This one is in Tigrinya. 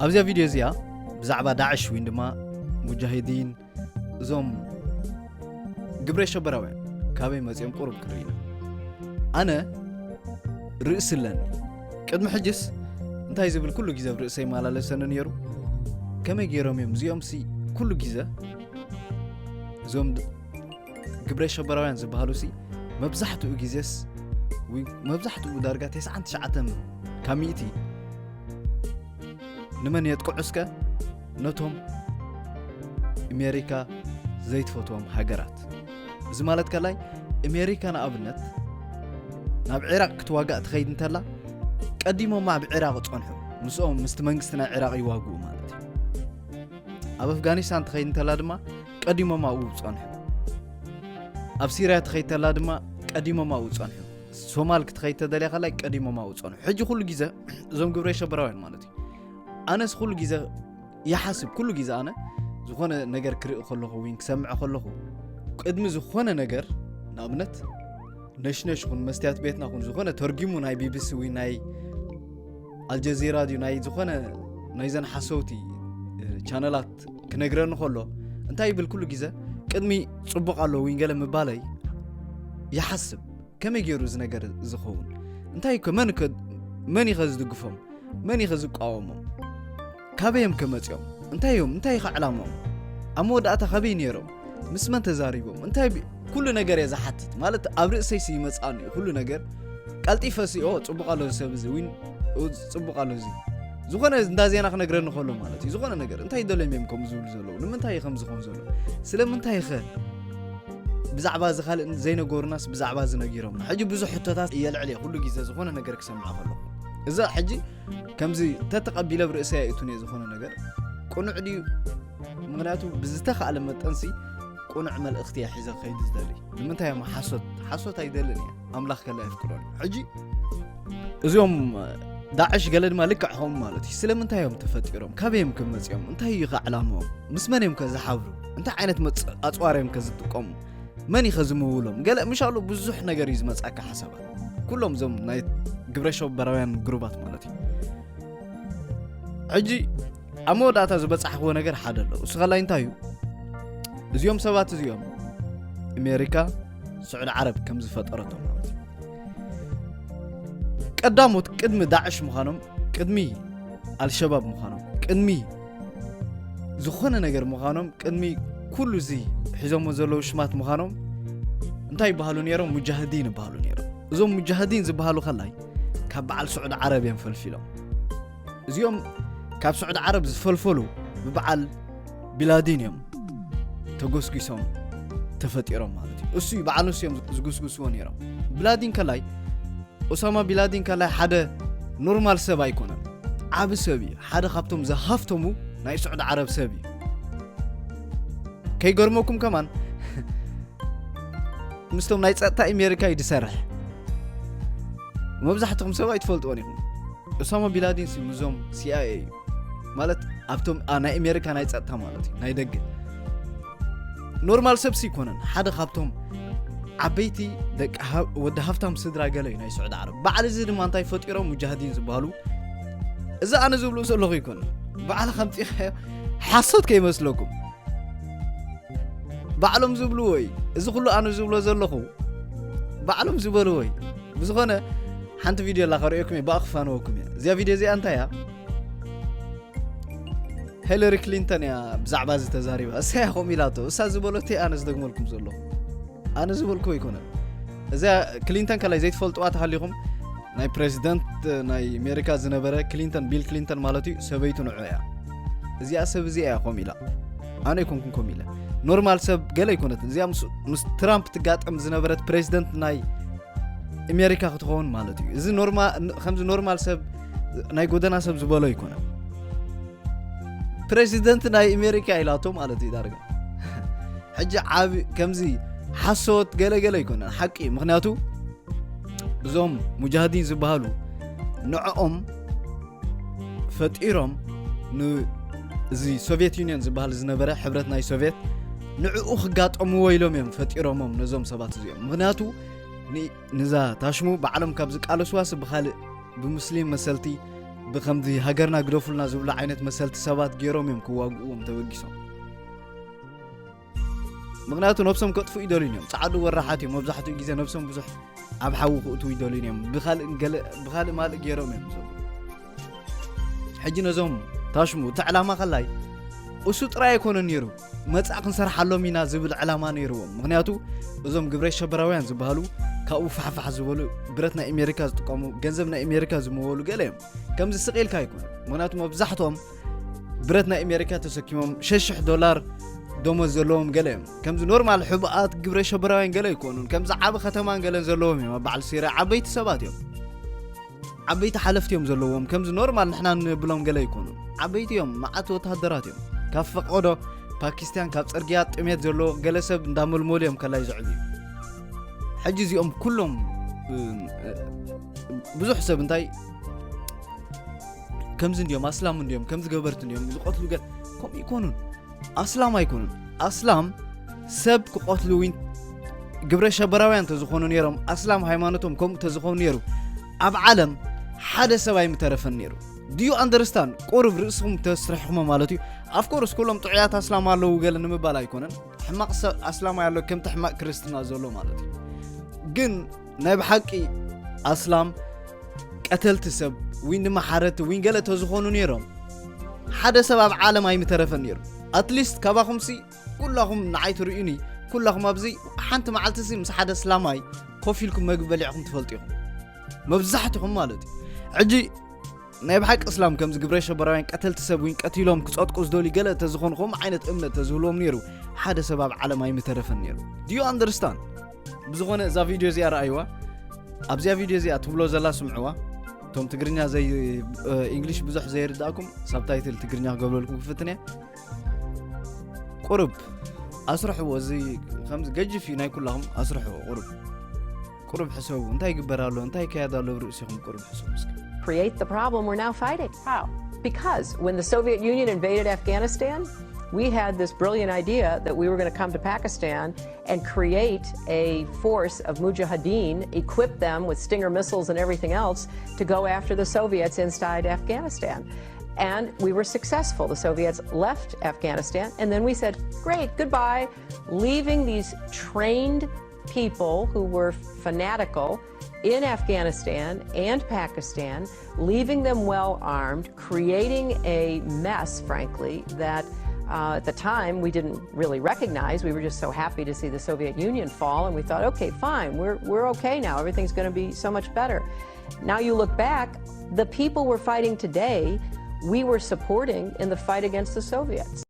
ኣብዚኣ ቪድዮ እዚኣ ብዛዕባ ዳዕሽ ወይ ድማ ሙጃሂዲን፣ እዞም ግብረ ሸበራውያን ካበይ መጺኦም ቁሩብ ክርኢ ኢና። ኣነ ርእሲ ኣለኒ። ቅድሚ ሕጅስ እንታይ ዝብል ኩሉ ግዜ ኣብ ርእሰይ ይመላለሰኒ ነይሩ። ከመይ ገይሮም እዮም እዚኦም ሲ ኩሉ ግዜ እዞም ድ- ግብረ ሸበራውያን ዝበሃሉ ሲ መብዛሕትኡ ግዜስ ወይ መብዛሕትኡ ዳርጋ ተስዓን ትሽዓተን ካብ ሚእቲ ንመን የጥቅዑ እስከ? ነቶም ኣሜሪካ ዘይትፈትዎም ሃገራት። እዚ ማለት ከላይ ኣሜሪካ ንኣብነት ናብ ዒራቅ ክትዋጋእ ትኸይድ እንተላ ቀዲሞማ ኣብ ዒራቅ ጸንሑ፣ ምስኦም ምስቲ መንግስቲ ናይ ዒራቅ ይዋግኡ ማለት እዩ። ኣብ ኣፍጋኒስታን ትኸይድ እንተላ ድማ ቀዲሞማ ኣብኡ ጸንሑ። ኣብ ሲርያ ትኸይድ እንተላ ድማ ቀዲሞማ ኣብኡ ጸንሑ። ሶማል ክትኸይድ ተደልያ ከላይ ቀዲሞማ ኣብኡ ጸንሑ። ሕጂ ኩሉ ግዜ እዞም ግብረ ሸበራውያን ማለት እዩ። ኣነስ ኩሉ ግዜ ይሓስብ፣ ኩሉ ግዜ ኣነ ዝኾነ ነገር ክርኢ ከለኹ ወይ ክሰምዕ ከለኹ ቅድሚ ዝኾነ ነገር ንኣብነት ነሽነሽ ኹን መስትያት ቤትና ኹን ዝኾነ ተርጊሙ ናይ ቢቢሲ ወይ ናይ ኣልጀዚራ ድዩ ናይ ዝኾነ ናይዘን ሓሰውቲ ቻነላት ክነግረኒ ከሎ እንታይ ይብል ኩሉ ግዜ ቅድሚ ጽቡቕ ኣሎ ወይ ገለ ምባለይ ይሓስብ። ከመይ ገይሩ እዚ ነገር ዝኸውን? እንታይ ከ መን ከ መን ይኸ ዝድግፎም? መን ይኸ ዝቃወሞም? ካበይ እዮም ከመጽኦም? እንታይ እዮም እንታይ ይኸ ዕላሞም? ኣብ መወዳእታ ካበይ ነይሮም? ምስ መን ተዛሪቦም? እንታይ ብ- ኩሉ ነገር እየ ዝሓትት ማለት ኣብ ርእሰይ ሲ ይመጽኣኒ እዩ ኩሉ ነገር። ቀልጢፈ ሲ ኦ ጽቡቕ ኣሎ እዚ ሰብ እዚ ዊን ኦ፣ ጽቡቕ ኣሎ እዚ ዝኾነ እንዳ ዜና ክነግረኒ ከሎ ማለት እዩ ዝኾነ ነገር እንታይ ደልዮም እዮም ከምኡ ዝብሉ ዘለዉ ንምንታይ እዩ ከምዚ ከም ዘሎ ስለምንታይ ኸ ብዛዕባ እዚ ካልእ ዘይነገሩናስ ብዛዕባ እዚ ነጊሮምና። ሕጂ ብዙሕ ሕቶታት የልዕል እየ ኩሉ ግዜ ዝኾነ ነገር ክሰምዕ ከለኹ። እዛ ሕጂ ከምዚ ተተቐቢለ ኣብ ርእሰይ ኣይእቱን እየ ዝኾነ ነገር ቅኑዕ ድዩ? ምኽንያቱ ብዝተኻእለ መጠንሲ ቅኑዕ መልእኽቲ እየ ሒዘ ክኸይድ ዝደሊ። ንምንታይ እዮም ሓሶት ሓሶት ኣይደልን እየ ኣምላኽ ከላ የፍቅዶን። ሕጂ እዚኦም ዳዕሽ ገለ ድማ ልክዕ ኸም ማለት እዩ። ስለምንታይ እዮም ተፈጢሮም? ካበይ እዮም ከመፅኦም? እንታይ እዩ ኸ ዕላምኦም? ምስ መን እዮም ከ ዝሓብሩ? እንታይ ዓይነት መፅ- ኣፅዋር እዮም ከ ዝጥቀሙ? መን እዩ ከ ዝምውሎም? ገለ ምሻሉ ብዙሕ ነገር እዩ ዝመፅኣካ ሓሳባት። ኩሎም እዞም ናይ ግብረ ሸበራውያን ግሩባት ማለት እዩ። ሕጂ ኣብ መወዳእታ ዝበፃሕክዎ ነገር ሓደ ኣሎ። እሱ ኸላይ እንታይ እዩ? እዚኦም ሰባት እዚኦም ኣሜሪካ ስዑዲ ዓረብ ከም ዝፈጠረቶም ማለት እዩ። ቀዳሞት ቅድሚ ዳዕሽ ምዃኖም፣ ቅድሚ ኣልሸባብ ምዃኖም፣ ቅድሚ ዝኾነ ነገር ምዃኖም፣ ቅድሚ ኩሉ እዚ ሒዞሞ ዘለዉ ሽማት ምዃኖም እንታይ ይበሃሉ ነይሮም? ሙጃህዲን ይበሃሉ ነይሮም። እዞም ሙጃህዲን ዝበሃሉ ከላይ ካብ በዓል ስዑዲ ዓረብ እዮም ፈልፊሎም። እዚኦም ካብ ስዑዲ ዓረብ ዝፈልፈሉ ብበዓል ቢላዲን እዮም ተጎስጒሶም ተፈጢሮም ማለት እዩ። እሱ እዩ በዓል ንሱ እዮም ዝጉስጉስዎ ነይሮም። ቢላዲን ከላይ ኦሳማ ቢላዲን ከላይ ሓደ ኖርማል ሰብ ኣይኮነን። ዓቢ ሰብ እዩ። ሓደ ካብቶም ዝሃፍተሙ ናይ ስዑዲ ዓረብ ሰብ እዩ። ከይገርመኩም ከማን ምስቶም ናይ ጸጥታ ኣሜሪካ እዩ ዝሰርሕ። መብዛሕትኹም ሰብ ኣይትፈልጥዎን ኢኹም። ኦሳማ ቢላዲን ሲ ምዞም ሲኣይኤ እዩ ማለት ኣብቶም ኣ- ናይ ኣሜሪካ ናይ ጸጥታ ማለት እዩ ናይ ደገ ኖርማል ሰብ ሲ ይኮነን ሓደ ካብቶም ዓበይቲ ደቂ ሃብ- ወዲ ሃብታም ስድራ ገለ እዩ ናይ ስዑዲ ዓረብ። በዓል እዚ ድማ እንታይ ፈጢሮም ሙጃሂዲን ዝበሃሉ እዚ ኣነ ዝብሉ ዘለኹ ይኮነን በዓል ከምፂኻዮ ሓሶት ከይመስለኩም ባዕሎም ዝብልዎ እዩ። እዚ ኩሉ ኣነ ዝብሎ ዘለኹ ባዕሎም ዝበልዎ እዩ። ብዝኾነ ሓንቲ ቪድዮ ኣላ ከርእየኩም እየ፣ ብኣኽፋንወኩም እየ። እዚኣ ቪድዮ እዚኣ እንታይ እያ? ሄለሪ ክሊንተን እያ ብዛዕባ እዚ ተዛሪባ። እሳ እያ ከምኡ ኢላቶ። እሳ ዝበለቶ እየ ኣነ ዝደግመልኩም ዘለኹ። ኣነ ዝበልኩ ኣይኮነን። እዚኣ ክሊንተን ከላይ ዘይትፈልጥዋ ተሃሊኹም ናይ ፕሬዚደንት ናይ ኣሜሪካ ዝነበረ ክሊንተን ቢል ክሊንተን ማለት እዩ ሰበይቱ ንዑ እያ። እዚኣ ሰብ እዚኣ እያ ኮም ኢላ ኣነ ኣይኮንኩን ኮም ኢለ ኖርማል ሰብ ገለ ኣይኮነትን እዚኣ ምስ- ምስ ትራምፕ ትጋጠም ዝነበረት ፕሬዚደንት ናይ ኣሜሪካ ክትኸውን ማለት እዩ እዚ ኖርማ- ከምዚ ኖርማል ሰብ ናይ ጎደና ሰብ ዝበሎ ኣይኮነን ፕሬዚደንት ናይ ኣሜሪካ ኢላቶ ማለት እዩ ዳርጋ ሕጂ ዓብ ከምዚ ሓሶት ገለ ገለ ኣይኮነን ሓቂ ምክንያቱ እዞም ሙጃህዲን ዝበሃሉ ንዕኦም ፈጢሮም ን- እዚ ሶቪየት ዩኒየን ዝበሃል ዝነበረ ሕብረት ናይ ሶቪየት ንዕኡ ክጋጠምዎ ኢሎም እዮም ፈጢሮሞም ነዞም ሰባት እዚኦም ምክንያቱ ን- ንዛ ታሽሙ ባዕሎም ካብ ዝቃለስዋስ ብካልእ ብሙስሊም መሰልቲ ብከምዚ ሃገርና ግደፉልና ዝብሉ ዓይነት መሰልቲ ሰባት ገይሮም እዮም ክዋግእዎም ተበጊሶም። ምክንያቱ ነብሶም ከጥፉ ይደልዩን እዮም። ፃዕዱ ወራሓት እዮም። መብዛሕትኡ ግዜ ነብሶም ብዙሕ ኣብ ሓዊ ክእትዉ ይደልዩን እዮም። ብካልእ ማልእ ገይሮም እዮም። ሕጂ ነዞም ታሽሙ እቲ ዕላማ ከላይ እሱ ጥራይ ኣይኮነን ነይሩ። መጻእ ክንሰርሓሎም ኢና ዝብል ዕላማ ነይርዎም። ምክንያቱ እዞም ግብረ ሸበራውያን ዝበሃሉ ካብኡ ፋሕፋሕ ዝበሉ፣ ብረት ናይ ኣሜሪካ ዝጥቀሙ፣ ገንዘብ ናይ ኣሜሪካ ዝመወሉ ገለ እዮም። ከምዚ ስቕ ኢልካ ኣይኮኑን። ምክንያቱ መብዛሕትኦም ብረት ናይ ኣሜሪካ ተሰኪሞም ሸሽሕ ዶላር ደሞዝ ዘለዎም ገለ እዮም። ከምዚ ኖርማል ሕቡኣት ግብረ ሸበራውያን ገለ ኣይኮኑን። ከምዚ ዓቢ ከተማን ገለን ዘለዎም እዮም። ኣብ በዓል ሲርያ ዓበይቲ ሰባት እዮም። ዓበይቲ ሓለፍቲ እዮም ዘለዎም። ከምዚ ኖርማል ንሕና ንብሎም ገለ ኣይኮኑን። ዓበይቲ እዮም፣ መዓት ወተሃደራት እዮም። ካብ ፈቐዶ ፓኪስታን ካብ ጽርግያ ጥሜት ዘለዎ ገለ ሰብ እንዳመልመሉ እዮም ከላይ ዝዕብዩ። ሕጂ እዚኦም ኩሎም ብዙሕ ሰብ እንታይ ከምዚ እንዲዮም፣ ኣስላም እንዲዮም፣ ከምዚ ገበርቲ እንዲዮም ዝቐትሉ ገ ከምኡ ይኮኑን። ኣስላም ኣይኮኑን። ኣስላም ሰብ ክቐትሉ ዊን ግብረ ሸበራውያን ተዝኾኑ ነይሮም፣ ኣስላም ሃይማኖቶም ከምኡ ተዝኾኑ ነይሩ፣ ኣብ ዓለም ሓደ ሰብ ኣይምተረፈን ነይሩ። Do you understand? ቁሩብ ርእስኹም ተስርሕኹሞ ማለት እዩ። ኣፍኮርስ ኩሎም ጥዑያት ኣስላም ኣለዉ ገለ ንምባል ኣይኮነን። ሕማቕ ኣስላም ኣሎ ከምቲ ሕማቕ ክርስትና ዘሎ ማለት እዩ። ግን ናይ ብሓቂ ኣስላም ቀተልቲ ሰብ ዊን ድማ ሓረቲ ዊን ገለ ተዝኾኑ ነይሮም ሓደ ሰብ ኣብ ዓለም ኣይምተረፈን ነይሩ። ኣትሊስት ካባኹምሲ ኩላኹም ንዓይ ትርእዩኒ፣ ኩላኹም ኣብዚ ሓንቲ መዓልቲ ሲ ምስ ሓደ እስላማይ ኮፍ ኢልኩም መግቢ በሊዕኹም ትፈልጡ ኢኹም፣ መብዛሕትኹም ማለት እዩ። ሕጂ ናይ ብሓቂ እስላም ከምዚ ግብረ ሸበራውያን ቀተልቲ ሰብ ዊን ቀቲሎም ክጸጥቁ ዝደልዩ ገለ ተዝኾኑ፣ ከምኡ ዓይነት እምነት ተዝህልዎም ነይሩ ሓደ ሰብ ኣብ ዓለም ኣይምተረፈን ነይሩ። Do you understand? ብዝኾነ እዛ ቪድዮ እዚኣ ረኣይዋ። ኣብዚኣ ቪድዮ እዚኣ ትብሎ ዘላ ስምዕዋ። እቶም ትግርኛ ዘይ እንግሊሽ ብዙሕ ዘይርዳእኩም ሳብታይትል ትግርኛ ክገብረልኩም ክፍትን እየ። ቁሩብ ኣስርሕዎ። እዚ ከምዚ ገጅፍ እዩ ናይ ኩላኹም። ኣስርሕዎ ቁሩብ። ቁሩብ ሕሰቡ። እንታይ ይግበር ኣሎ? እንታይ ይካየድ ኣሎ? ኣብ ርእሲኹም ቁሩብ ሕሰቡ እስኪ። Create the problem we're now fighting. How? Because when the Soviet Union invaded Afghanistan, we had this brilliant idea that we were going to come to Pakistan and create a force of mujahideen, equip them with Stinger missiles and everything else to go after the Soviets inside Afghanistan. And we were successful. The Soviets left Afghanistan, and then we said, "Great, goodbye," leaving these trained people who were fanatical in Afghanistan and Pakistan, leaving them well armed, creating a mess, frankly, that uh, at the time we didn't really recognize. We were just so happy to see the Soviet Union fall, and we thought, "Okay, fine, we're, we're okay now. Everything's going to be so much better." Now you look back, the people we're fighting today, we were supporting in the fight against the Soviets.